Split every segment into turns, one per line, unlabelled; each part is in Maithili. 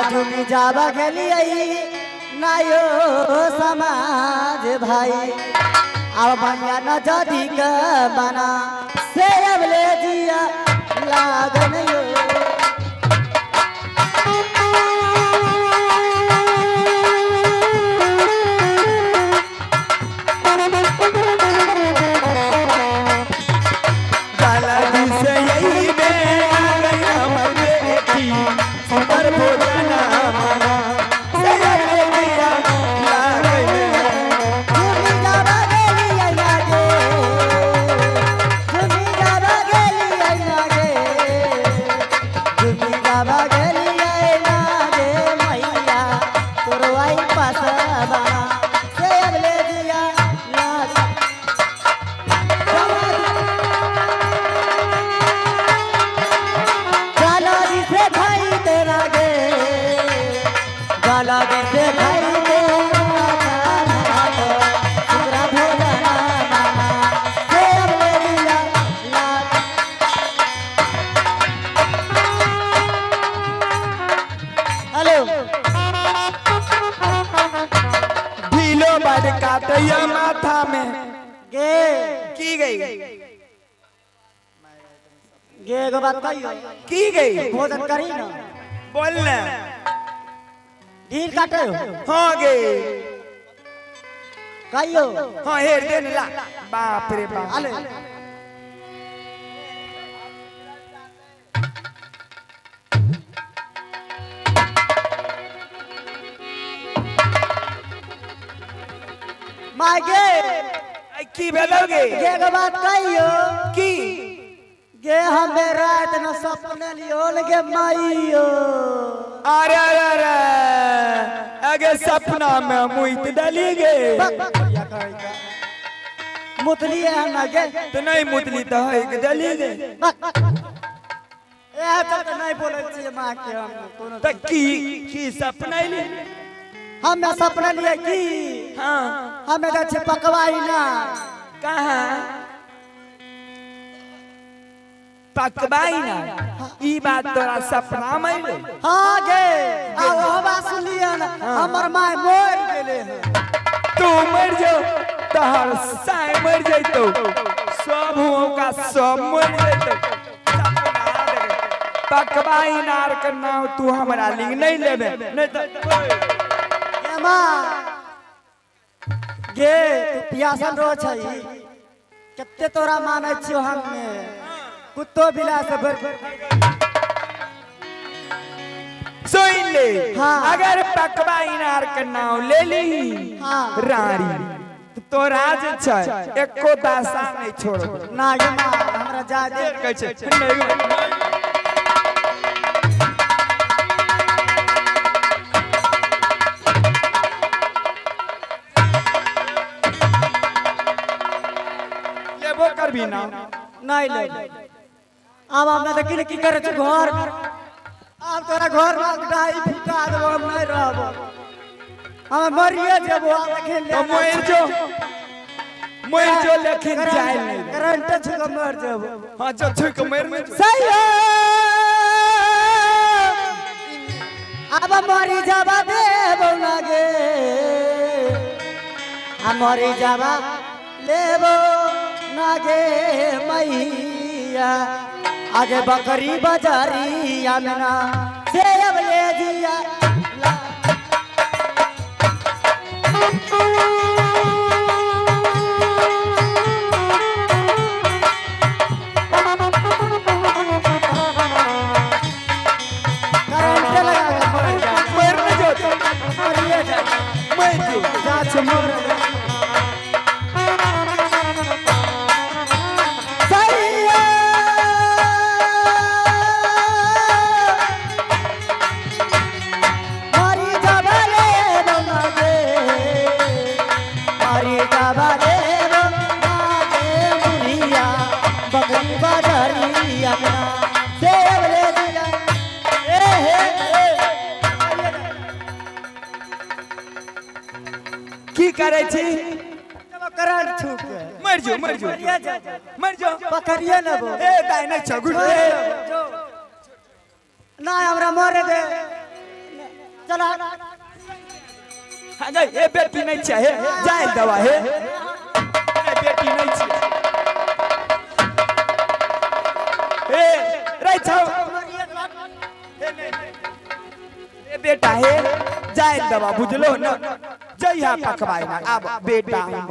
झुमी जाबा गेलियै नायो समाज भाई अब बनिया न जदी के बना से अब ले जिया लागन यो।
माथा में
गे
की गई
गे एगो बात कहियो
की गई
भोजन करी ना
बोल ना
ढील काटे हो।
हाँ गे
कहियो
हाँ हेर दे ला बाप रे बाप
अले मागे
की भेलो गे
गे एगो बात कहियो
की
गे हमे रात में सपने लियो गे माइयो।
अरे अरे अरे अगे सपना में मुइत डली गे
मुतली है ना गे
तो नहीं मुतली तो है के डली गे
ए तो नहीं बोलै छियै मां के हम कोनो
त की की सपना ली
हमे सपना लिए की
हां
हमे जाइ छियै पकवाई ना।
कहां पकवाई ना ई बात तोरा सपना में ले।
हां गे आ ओ बात सुनलियै ना हमर my मर गेलै हन।
तू मर जो तहर साय मर जइतो सब हो का सब मर जइतो। पकवाई नार के नाव तू हमरा लिंग नहीं लेबे नहीं तो
गे मां गे तू पियासल रहो छै कते तोरा मानै छियो हमे कुत्तो बिला से भर
सुन ले।
हाँ।
अगर पकवा इनार के नाव ले ली
हाँ।
रानी तो राज छै एको दासा नहीं छोड़ो
ना गे मां हमरा जा दे
कहै छै नहीं लेबो करबी ना
नहीं ले अब हमरा देखी की करे छै घर अब तोरा घर में डाई फिटा देबो हम नहीं रहबो हम मरिए जेबो आब लेकिन
तो मर जो लेकिन जाए नहीं
करंट छू के मर जेबो।
हां जो छू के मर नहीं
सही है अब मरी जाबा देबो ना गे आ मरी जाबा लेबो ना गे मैया आगे बकरी बाजारिया में ना से अब ले जिया। करंट लगा के मर जा
मर नहीं जो
मरिए जा
मर जो
जा छो मर
की करे छी
करंट छू के
मर जो मर जो मर जो
पकड़िए ना बो
ए दाई नहीं छगुड़
ना हमरा मरे दे। चला।
हाँ, गई, ए बेटी नहीं छै हे, जाय दवा हे। ए बेटी नहीं छै। ए रे छौ। ए, नहीं, नहीं। ए बेटा हे, जाय दवा बुझलो न, जइहा पकवाय ना आब बेटा हम।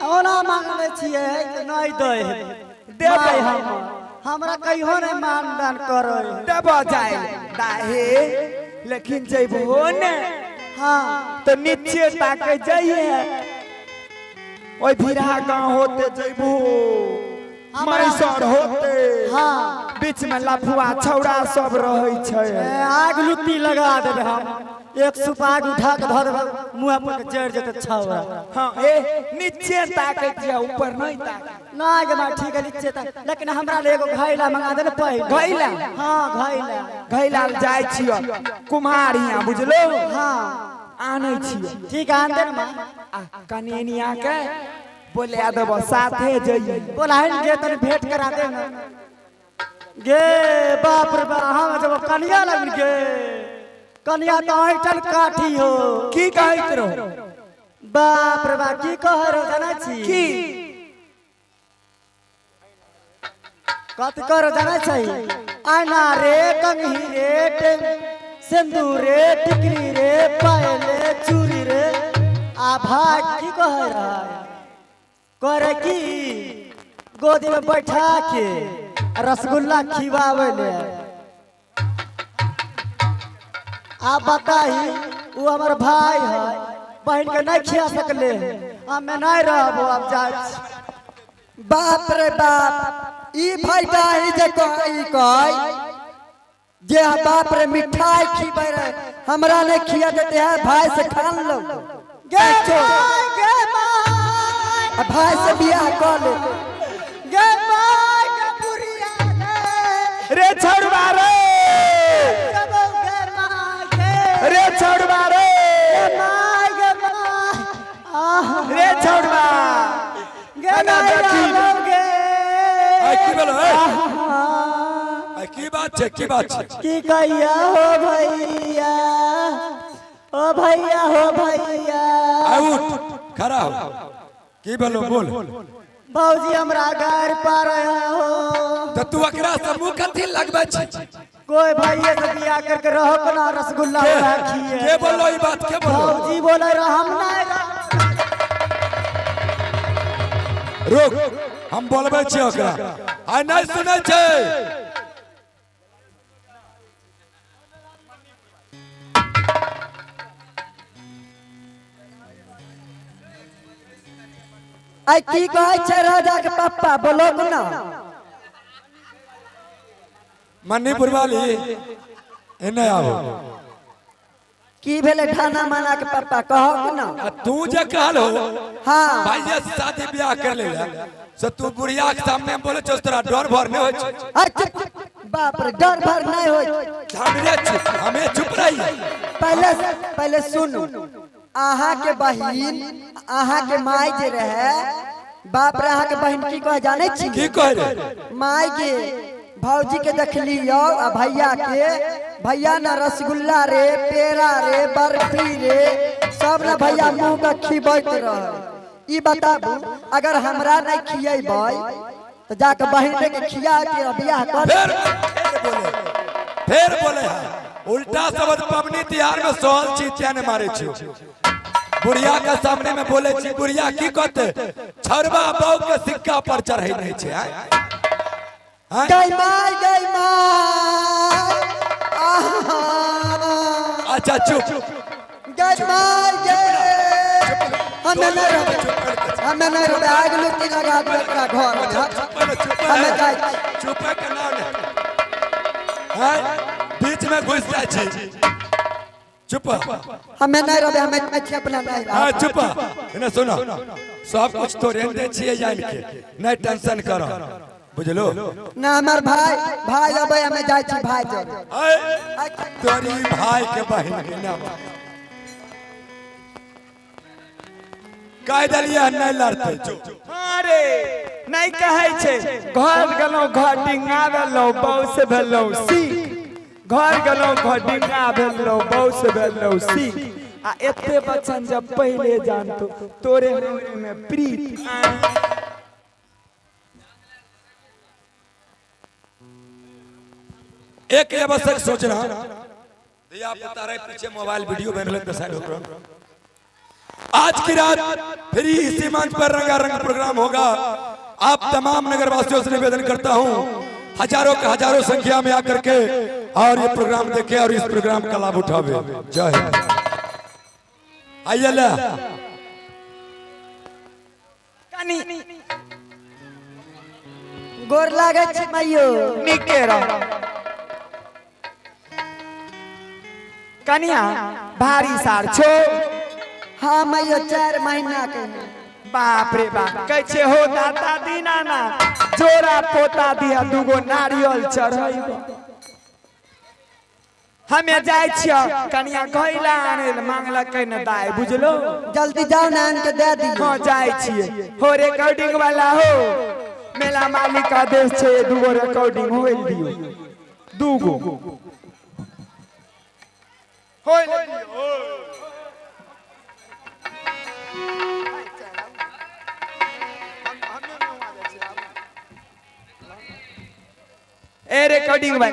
ओना मांगले छियै तऽ नहि दै है।
देबै।
माय हम हमरा कहियो नहि मानदान करै।
देबो जाय दाहे, लेकिन जइबो ने
हाँ
तो नीचे ताके जाइए, ओइ भीड़ा गांव होते जइबो, मैसर होते।
हाँ
बीच में लफुआ छौड़ा सब रहै छै।
ए, आग लुत्ती लगा देबै हम, एक सुप आग उठा के धऽ देबै मुँह पर के जरि जेतै छौड़ा।
हाँ, ए नीचे ताके छियै, ऊपर नहीं ताके।
ना गे माँ, ठीक है नीचे ताक, लेकिन हमरा ले एगो घैला मंगा दे ने पहिले।
घैला?
हाँ घैला।
घैला ले जाइ छियै कुम्हार हियाँ बुझलो।
हाँ
आनै छियै।
ठीक है, आन दे ने माँ।
आ कनिया के बोले देबो साथे जइयै।
बोलाहिन गे तनी भेंट करा दे ना गे। बाप रे बाप, हम जब कनिया लगिन गे, कनिया तो ऐठन काठी हो।
की कहैत रहो?
बाप रे बाप, की कह रहो जानै छी?
की
कथी कह रहो जानै छी? आना रे कंघी रे सिंदूर रे टिकली रे पायल चूड़ी रे। आ भाई की कह रहा है? करे की गोदी में बैठा के रसगुल्ला खिवावे ले। आप बताही, वो हमार भाई है, बहन के नहीं खिया सकले, हमें नहीं रहबो, अब जाए।
बाप रे बाप, ई भाई डाही जे कह कह जे बाप रे मिठाई खिबै रहे, हमरा नहीं खिया देते है, भाई से खान लो।
गे माय, गे माय,
भाई से बियाह कर ले।
गे माय, गे बुढ़िया गे।
रे छौड़बा रे,
गे माय, गे।
रे छौड़बा रे,
गे माय, गे माय। आह,
रे छौड़बा।
गे
एना
माय,
देखी।
राघव गे।
आइ की भेलो, ए?
आह,
आइ की बात छै, की बात छै?
की कहिया हो भैया, ओ भैया हो भैया।
आइ उठ खड़ा हो, की भेलो बोल।
भौजी हमरा गारि पारे हो।
त तू एकरा से मुंह कथी लगबै छी?
कोई भैया से बियाह करके रहो कोना रसगुल्ला खिए।
के बोलो ई बात, के बोलो?
भौजी बोले रह हम नहीं रह।
रुक, हम बोलबै छी ओकरा। आइ नहीं सुनै छै।
आई की कहै छै राजा के पप्पा, बोलो ना।
मणिपुर वाली एने आबो।
की भेलै ठाना माना के पप्पा, कहक ना।
आ तू जे कहल हो।
हाँ।
भाई जे शादी ब्याह कर ले से तू बुढ़िया के सामने बोले छौ, तोरा डर भर नहीं होय छै।
अरे चुप, बाप रे डर भर नहीं होय।
हमरे चुप, हमें चुप रही।
पहले पहले सुनू, अहाँ के बहिन, अहाँ के माय जे रहे, बाप रे अहाँ के बहिन की कह जानै छी?
की कह रे?
माय के भौजी के देखलियो आ भैया के, भैया ना रसगुल्ला रे पेड़ा रे बर्फी रे सब ना भैया मुंह के खिबैत रहे। ई बताबू अगर हमरा नहीं खियेबै तो जाके बहिन के खिया के बियाह कर।
फिर बोले, फिर बोले है उल्टा शब्द। पबनी तिहार में सोहल छी तें ने मारे छी। बुढ़िया के सामने में बोले छी, बुढ़िया की कहते? छड़बा बहू के सिक्का पर चढ़ै नहीं छै।
गई माय, गई माय, आहा।
अच्छा चुप।
गई माय गई, हमें नहीं रहबे, हमें नहीं रहबे, आग लुटी लगा दे अपना घर में। हमें जाय।
चुप के नाम नहीं, बीच में घुस जाय छी। चुप।
हमें नहीं रहबे, हमें जाय छी अपना नहीं।
हाँ चुप, एने सुनो, सब कुछ तो रेन दे छियै जान के, नहीं टेंशन करो बुझलो
ना। हमार भाई भाई अबे, हमें जाय छी भाई जब।
तोरी भाई के बहिन के नाम कह देलियै नहीं लड़ते जो।
अरे नहीं कहै छै, घर गेलहुँ घर डिंगा देलहुँ, बहू से भेलहुँ सीख। घर गेलहुँ घर डिंगा भेलहुँ बौस भेलहुँ सीख आ एते बच्चन जब पहिले जानतो तोरे हमरे में प्रीत।
एक आवश्यक सोचना दिया पुता रहे पीछे मोबाइल वीडियो बन रहे साइड होकर। आज की रात फिर इसी मंच पर रंगारंग प्रोग्राम होगा। आप तमाम नगरवासियों से निवेदन करता हूँ हजारों के हजारों संख्या में आकर के और ये प्रोग्राम देखे और इस प्रोग्राम का लाभ उठावे। जय हिंद। आइए ले
गोर लागै छी माइयो।
नीके रह कनिया भारी सार छो।
हाँ माइयो 4 महीना के।
बाप रे बाप कैसे हो दाता दीनाना जोड़ा पोता दिया दूगो नारियल चढ़ाइब। हमें जाय छियो कनिया घैला आने मांगलकै न दाय बुझलो।
जल्दी जाओ ना आन के दे दियो।
हाँ जाय छिए हो रिकॉर्डिंग वाला हो मेला मालिक आदेश छे दूगो रिकॉर्डिंग होइल दियो दूगो होइल दियो। ए रिकॉर्डिंग भाई